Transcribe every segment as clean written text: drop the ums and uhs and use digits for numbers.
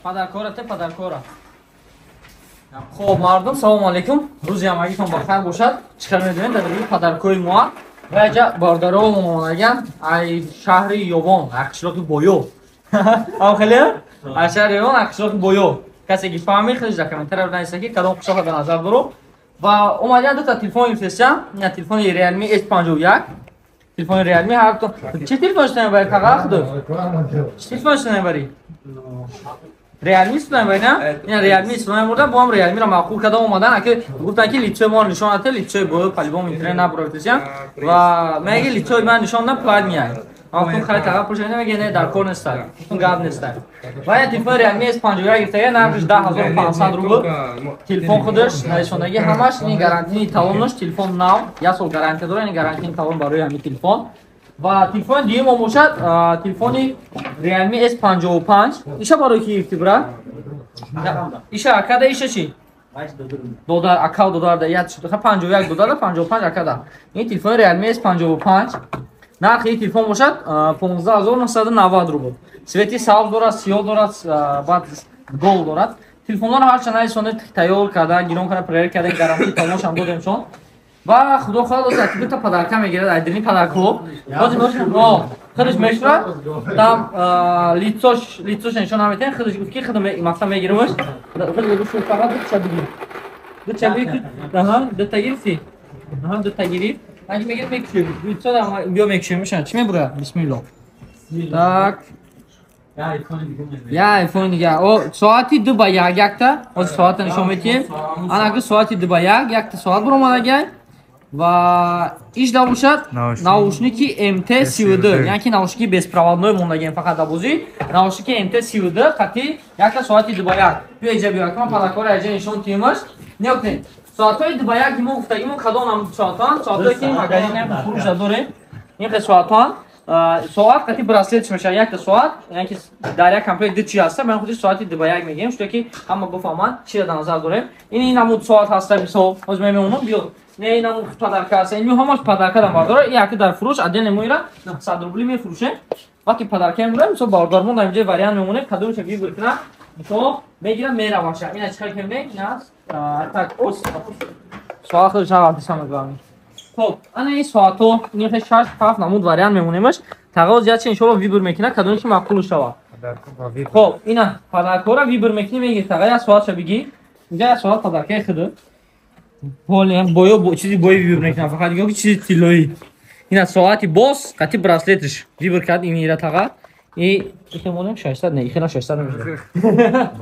Подаркора те подаркора. Хоб, мардум, салому алейкум. Рӯзи ҳамагитон бахайр бошад. Чӣ хел медонед, дар рӯи подаркои мо ва яҷа бародаромон омадаган ай шаҳри Ёвон, ай қишлоқи Боё. Ам хеле? Ай шаҳри Ёвон, ай қишлоқи Боё. Касе ки фаҳмид, хеле дар комментария бинависед, ки кадом қишлоқро дар назар дорам. Ва омадиан дута телефон гирифтесиям. Ина телефони Realme S51. Телефони Realme ҳар то чӣ телефон шуд намебарӣ, тағар худо? Чӣ телефон шуд намебарӣ? Realme шуд намебарӣ, на? Ина Realme шуд намебурдан, бо ҳам Realme-ро маъқул карда омадан, аки гуфтан ки лицои моро нишон дате, лицои боё по-любому интернет набуравтесиям. Ва меги лицои ман нишон дам, плат меяй. Гуфтам хеле тағар пулш намеги, не, дар кор нестай. Гуфтам гап нестай. Ва ин телефони Realme S51 гирифтага, нархиш 10 500 рубл. Телефон худаш нарисондаги ҳамаш, ин гарантияи талонаш, телефон нав, як сол гарантия дорад, ин гарантияи талон барои ҳамин телефон. Ва телефони дуюм бошад, телефони Realme S55. Иша барои ки гирифтӣ, брат? Иша акада, иша чӣ? Додар, акав додар да як шуд. 51 додар, 55 акада. Ин телефони Realme S55. Нархи ин телефон бошад 15 990 рубл. Цвети сабз дорад, сиёҳ дорад, баъд гол дорад. Телефонҳоро ҳарчанд нарисонда тайёр карда, гирон карда, проверка карда, гарантии талоншам додем шон. Ва худо хоҳад, оз яки дута подарка мегирад, айдини подарко. Ҳозир худаш мешурад, там лицош нишон наметиҳем, худаш гуфт ки худ мақсад мегирамаш. Худаш гуфт фақат дуча бигир. Дуча бигир, аҳа, дута гирифтӣ? Аҳа, дута гирифт. Аги мегирем, мекушем. Лицо биё мекушем, мешан. Чӣ мебурад? Бисмиллоҳ. Так. Я айфон дига. О, соати 12:55 якта. Ҳозир соата нишон метиҳем. Ана ки соати 12:55 якта соат буромадагай. Ва иш да бошад наушники MT32, яъне ки наушники беспроводной мондагем фақат дар бозӣ. Наушники MT32 қати якта соати 12:55. Биё иҷа, биё, акма подаркора иҷа нишон тиҳимаш. Нигоҳ. Соатҳои 12:55 мо гуфтагимо кадом соатҳоанд? Соатҳое ки магазин фурӯша дорем. Ин хел соатҳоанд. Соат қати браслет мешавад якта соат, яъне ки дар як комплект ду чи ҳаста, ман худи соати 12:55 мегӯем, шуто ки ҳама бифаҳманд чиро дар назар дорем. Ин намуд соат ҳаста, мисол, ҳозир мемонам, биё. Не, ин намуд подарка ҳаста, ин ҳамаш подарка дар бардора, ин яке дар фурӯш отдельно мо ира 900 рубли мефурӯшем. Вақти подарка мебурем, мисол, бародармон дар инҷо вариант мемонем, кадомеша выбор кунад, мисол, мегирам, мераваша. Ина чӣ хел кемне? Ин аст. Так, соат худаш ҳам самое главное. Хоб, ана ин соатҳо, ин хел шаш ҳафт намуд вариант мемонемаш. Тағоз ячи иншоалло выбор мекунад, кадоме ки маъқул шавад. Хоб, ина подаркора выбор мекунӣ, мегирӣ, таға як соатша бигӣ. Инҷа як соат подаркаи худ. Боё чизи бои выбор мекунам, фақат ё ки чизи тиллоӣ. Ина соати боз қати браслетиш выбор кард ин ира таға. И ихе монем 600, не, ихе на 600 намешавад.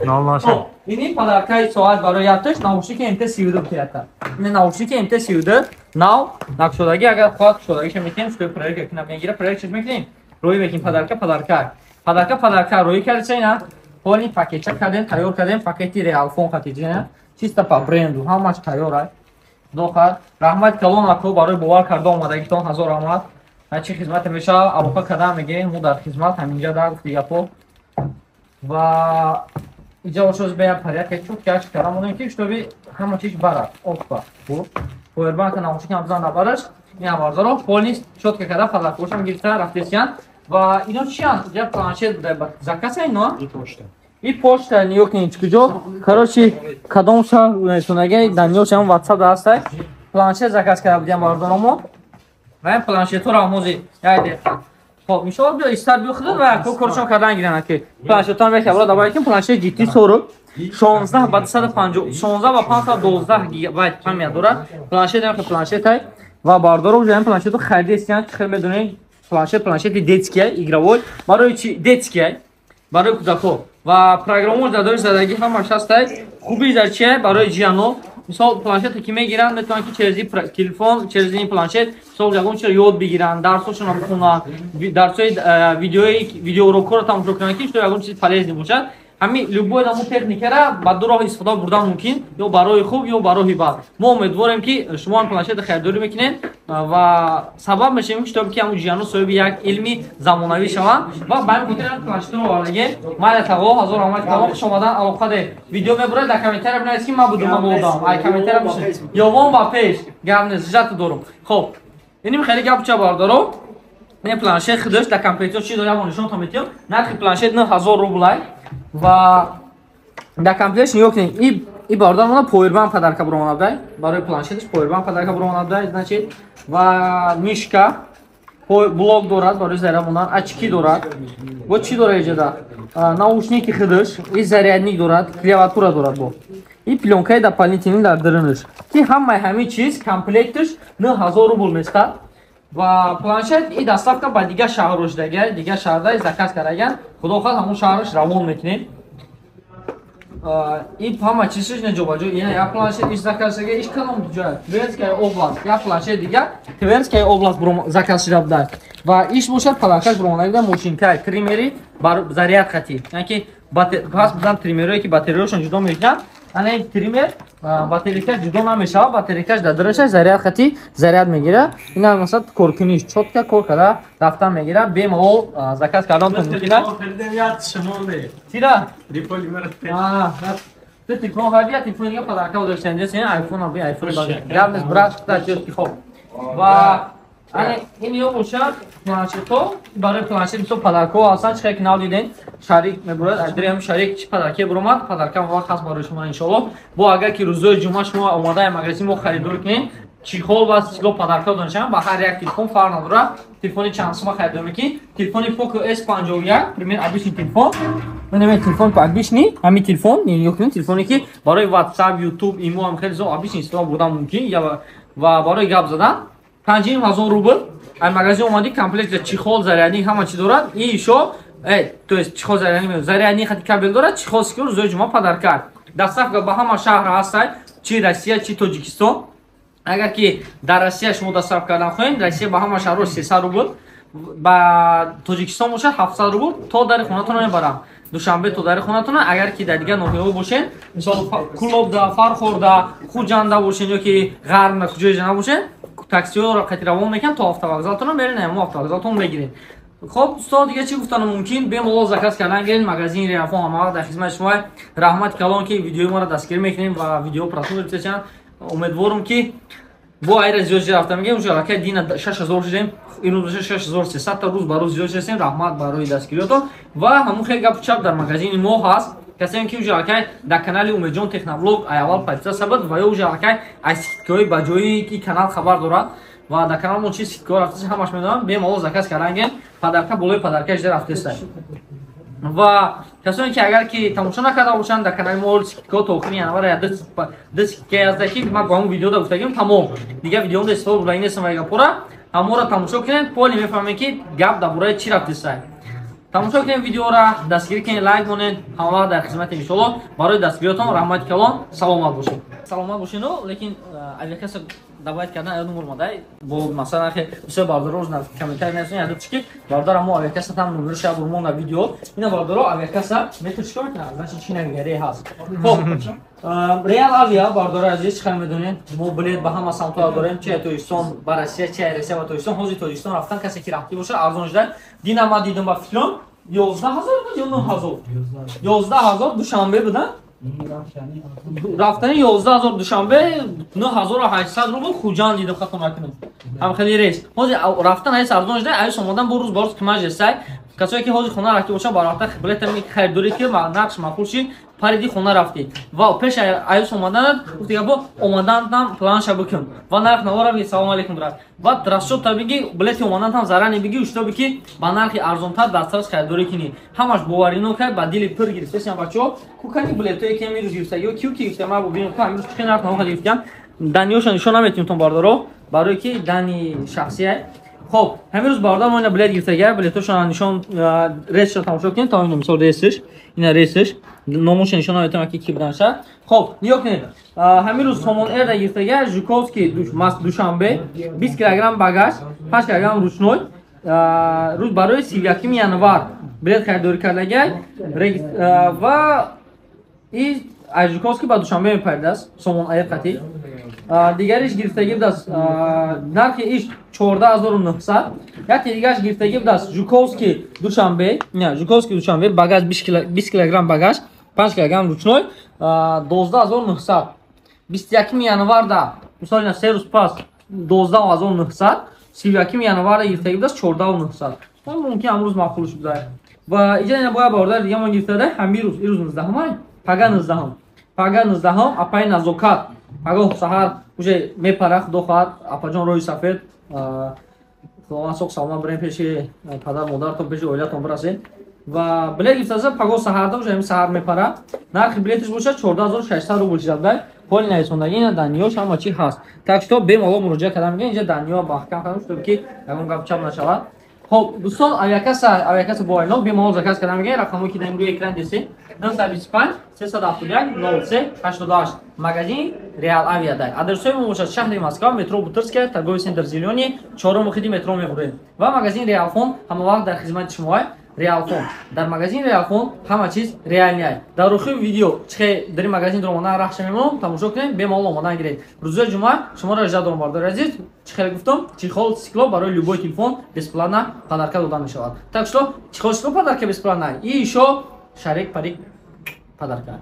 Нол. Ини подаркаи соат барои якташ наушники MT32 бутията. Ина наушники MT32 нав накшодаги, агар хоҳад кушодагиша метиҳем, что проверка кунам мегира, проверка мекунем. Рӯй мекунем подарка, подарка. Подарка, подарка рӯй кардиша ина. Полный пакетча кардем, тайёр кардем, пакети Реалфон хатиҷина. Чисто по бренду, ҳамаш тайёр аст. Худо хоҳад. Раҳмат калон ако барои бовар карда омадагитон, ҳазор раҳмат. Ҳар чи хизмате мешава, алоқа кардан мегирем, мо дар хизмат ҳаминҷа дар гуфти гапо. Ва иҷа бошоз бея порядка чуд гашт карда монем ки чтобы ҳама чиз барад. Опа. Хуб. Повербанка наушник ҳам бизан набараш. Ин бардоро полный чётко карда подаркошам гирифта рафтесиян. Ва ино чиянд? Иҷа планшет буда. Заказ ино? И почта. И почта нигоҳ кунед куҷо. Короче, кадом шаҳр нарисонаги, даниёш ҳам WhatsApp да ҳастай. Планшет заказ карда будем бародаромо. Ва ин планшетҳоро ҳам ҳозир як дақиқа. Хоб, иншоалло биё истар биё худат ва ко коршон кардан гиранд ки планшетҳоро як бора добавить кун, планшет GT 40 16 ба 250, 16 ба 512 гигабайт память дорад. Планшет ҳам планшет ай ва бардоро уже ҳам планшетро харидестиян, чӣ хел медонед, планшет планшети детский, игровой, барои чи детский, барои кӯдакҳо ва программаош дар дори задагӣ ҳамаш ҳастай. Хуби дар чия? Барои ҷияно, мисол, планшете ки мегиранд, метавонанд ки через телефон, через ин планшет, мисол, ягон чиро ёд бигиранд, дарсҳошонро бихонанд, дарсҳои видеои видеоурокҳоро тамошо кунанд, ки что ягон чизи полезный бошад. Ҳамин любой намуд техникара ба ду роҳ истифода бурдан мумкин: ё барои хуб, ё ба роҳи бад. Мо умедворем, ки шумо ҳам планшета харидорӣ мекунед ва сабаб мешавем, ки чтобы ки ҳамун ҷияно соҳиби як илми замонавӣ шаванд. Ва ба ҳамин хотир ҳам планшетро овардагем. Майла тағо, ҳазор раҳмат калом, хуш омадан. Алоқаде видео мебурад, дар комментария бинависед, ки ман будум, ман будам ай комментария бишед. Ёвон ба пеш гап нест, жата дорум. Хоб, иним хеле гап ча, бардоро. Ин планшет худаш дар комплектио чи дорам, нишонтон метиҳам. Нархи планшет 9000 рублай ва Дар комплектш нигоҳ кунед, и бародар мона powerbank подарка буромадабдай, барои планшеташ powerbank подарка буромадабдай, значит, ва мышка, блок дорад барои заряд мондан, очки дорад. Бо чӣ дорад иҷода? Наушники худаш, и зарядник дорад, клавиатура дорад бо. И плёнкаи дополнительный дар дарунаш. Ки ҳамаи ҳамин чиз комплекташ 9000 рубл местад. Ва планшет и доставка ба дигар шаҳрҳо шудага, дигар шаҳрда заказ кардаган. Худо хоҳад, ҳамон шаҳраш равон мекунем. И ҳама чизаш не ҷобаҷо. Ина як планшет иш заказ шуда, иш кадом ҷой? Тверская область. Як планшет дигар Тверская область заказ шуда буда. Ва иш бошад, подаркаш буромада мошинкай триммери бар заряд хати. Яъне ки пас будан триммерое ки батареяшон ҷудо мекунанд. Ана ин триммер батарейкаш ҷудо намешавад, батарейкаш дар дарашаш заряд хати заряд мегирад. Ина масалан коркуниш чётко кор карда рафтан мегирад, бемалол заказ кардан мумкин аст. Чира? Ты телефон хариди, я телефон дига подарка доштан, десен айфон би айфон баги. Гап нест, брат, та чётки хоб. Ва ана ин ё бошад планшетҳо, барои планшет мисол подаркаҳо ҳастанд, чӣ ки нав диден, шарик мебурад, аз шарик чӣ подарке буромад, подарка вақт ҳаст барои шумо иншоаллоҳ. Бо агар ки рӯзои ҷумъа шумо омодаи магазин мо харидорӣ кунед, чехол ва стекло подарка донишам, ба ҳар як телефон фарқ надорад, телефони чанд сума харидорӣ мекунед. Телефони Poco S51, пример, обычный телефон. Ман телефон обычный, ҳамин телефон, нигоҳ кунед, телефоне ки барои WhatsApp, YouTube, Imo ҳам хеле зиёд обычный истифода бурдан мумкин ва барои гап задан 5000 рубл. Ай магазин омадӣ, комплект чехол, зарядник ҳама чи дорад. И ещё, то есть чехол, зарядник, зарядник хати кабел дорад, чехол стекло, рӯзои ҷумъа подарка. Доставка ба ҳама шаҳр ҳастай, чи Россия, чи Тоҷикистон. Агар ки дар Россия шумо доставка кардан хоҳед, Россия ба ҳама шаҳрҳо 300 рубл, ба Тоҷикистон бошад 700 рубл, то дари хонатон мебарам. Душанбе то дари хонатон. Агар ки дар дигар ноҳияҳо бошед, мисол Кулобда, Фархорда, Хуҷанда бошед ё ки Ғарбда, куҷое ҷа набошед, таксиҳоро қати равон мекунам то автовокзалтон, мерен ҳамо автовокзалтон мегиред. Хоб, дӯстон, дига чӣ гуфтанам мумкин? Бемалол заказ кардан гиред, магазини Реафон ҳама вақт дар хизмати шумо. Раҳмати калон ки видеои моро дастгирӣ мекунем ва видео просмотр бисечанд. Умедворум ки бо айра зиёд шуда рафта мегем, уже аллакай дина 6000 шудем, имрӯз 6300 та, рӯз ба рӯз зиёд шудем. Раҳмат барои дастгириётон ва ҳамун хел гапу чап дар магазини мо ҳаст. Касое ки уже аллакай дар канали Умедҷон Техноблог ай аввал подписаться буд ва ё уже аллакай аз скидкаҳои ба ҷои ки канал хабар дорад ва дар канал мо чи скидкаҳо рафтаст, ҳамаш медонам, бемалол заказ карданген, подарка болои подарка жда рафтаст. Ва касоне ки агар ки тамошо накарда бошанд, дар канали мо скидкаҳо то охири январ ду скидка ҳаста ки ман бо ҳамон видеода гуфтагим, тамом. Дигар видеоро истифода бурдаги нестам ва гапора ҳамонро тамошо кунед, поли мефаҳмед ки гап дар бораи чӣ рафтаст. Тамошо кунед видеоро, дастгирӣ кунед, лайк монед, ҳама вақт дар хизмати иншоаллоҳ. Барои дастгириётон раҳмати калон, саломат бошед. Саломат бошед, лекин авиакасса добавить кардан ёдум омадай. Бо масалан хе бисёр бародаро на комментарий нависанд, яд чи ки бародар мо авиакасса там номер ша бурмон на видео. Ина бародаро авиакасса метр чикор мекунад? Значит, чи навигаре ҳаст. Хоб, Реал Авиа, бародари азиз, чӣ хел медонед? Мо билет ба ҳама самтҳо дорем, чи Тоҷикистон ба Россия, чи Россия ба Тоҷикистон. Ҳозир Тоҷикистон рафтан касе ки рафтӣ бошад, арзон шуда. Дина ма дидам ба филм 11000 буд ё 9000? 11000 Душанбе буда? Рафтани 11000 Душанбе, 9800 рубл Хуҷанд дидам, хато накунам. Ҳам хеле рейс. Ҳозир рафтан айс арзон шуда, айс омадан бо рӯз ба рӯз қимат шуда. Касое ки ҳозир хона рафта бошанд, ба рафта билет харидорӣ ки нақш маъқул шид, париди хона рафтӣ. Ва пеш айс омадан гуфти бо омадан планша бикун. Ва нарх навора биги, салом алейкум, брат. Ва расчёт та биги, билети омадан там зарани биги, ушто бики ба нархи арзонтар дастрас харидорӣ кунӣ. Ҳамаш боварино кай ба дили пир гирифтесиям бачаҳо. Кукани билетое ки имрӯз гирифтагиё, киу ки гирифта, ман бубинам ку имрӯз чӣ нарх наво гирифтам. Даниёшо нишон наметим тон бародаро, барои ки дани шахсия. Хоб, ҳамин рӯз бародар мо ина билет гирифтага, билетошро нишон, рейсшро тамошо кунед, то ина мисол рейсш, ина рейсш, номошро нишон наметавонам ки ки буданша. Хоб, нигоҳ кунед. Ҳамин рӯз Сомон Эрда гирифтага, Жуковский Душанбе, 20 килограмм багаж, 5 килограмм ручной. Рӯз барои 31 январ билет харидорӣ кардага ва и аз Жуковский ба Душанбе мепаридааст Сомон Эйр қатӣ. Дигариш гирифтагӣ будааст, нархи иш 14900. Яке дигараш гирифтагӣ будааст Жуковский Душанбе, не, Жуковский Душанбе, багаж 20 килограмм багаж, 5 килограмм ручной, 12900. 21 январда, мисол ина се рӯз пас 12900, 31 январда гирифтагӣ будааст 14900. Мумкин амрӯз маъқул шуда. Ва иҷа ина бояд бародар дига мо гирифтада ҳамин рӯз, ирӯз 19 май, Пага 19-ум, пага 19-ум апаи Назокат пагоҳ саҳар уже мепара, худо хоҳад. Апаҷон, роҳи сафед, худованд соқ саломат бирем, пеши падар модаратон, пеши оилатон бирасед. Ва билет гирифтаса, пагоҳ саҳарда, уже ҳами саҳар мепара. Нархи билеташ бошад 14 600 рубл шидад. Поли нависондагӣ, ина данныеш, ҳама чи ҳаст. Так что бемалол муроҷиат карда мегӯям. Инҷа данныеҳо маҳкам кардам, чтобы ки ягон гап чап нашавад. Хоб, дӯстон, авиакасса, авиакасса бо айнок бемалол заказ карда мегӯям. Рақамое ки дар рӯи экран дидем: 925 371 03 88. Магазин Реал Авиадай. Адресҳои мо бошад: шаҳри Москва, метро Бутырская, торговый центр «Зелёный», чорум выходи метро мебурем. Ва магазин Реалфон ҳама вақт дар хизмати шумоа. Реалфон, дар магазин Реалфон ҳама чиз реальный. Дар рӯхи видео чихе дар ин магазин омодан рахша мемонам, тамошо кунед, бемалол омодан гиред. Рӯзои ҷумъа шуморо жда дорам, бардори азиз. Чихеле гуфтам, чехол стекло барои любой телефон бесплатно подарка дода мешавад. Так что чехол стекло подарка бесплатно и ещё шарик парик подарка.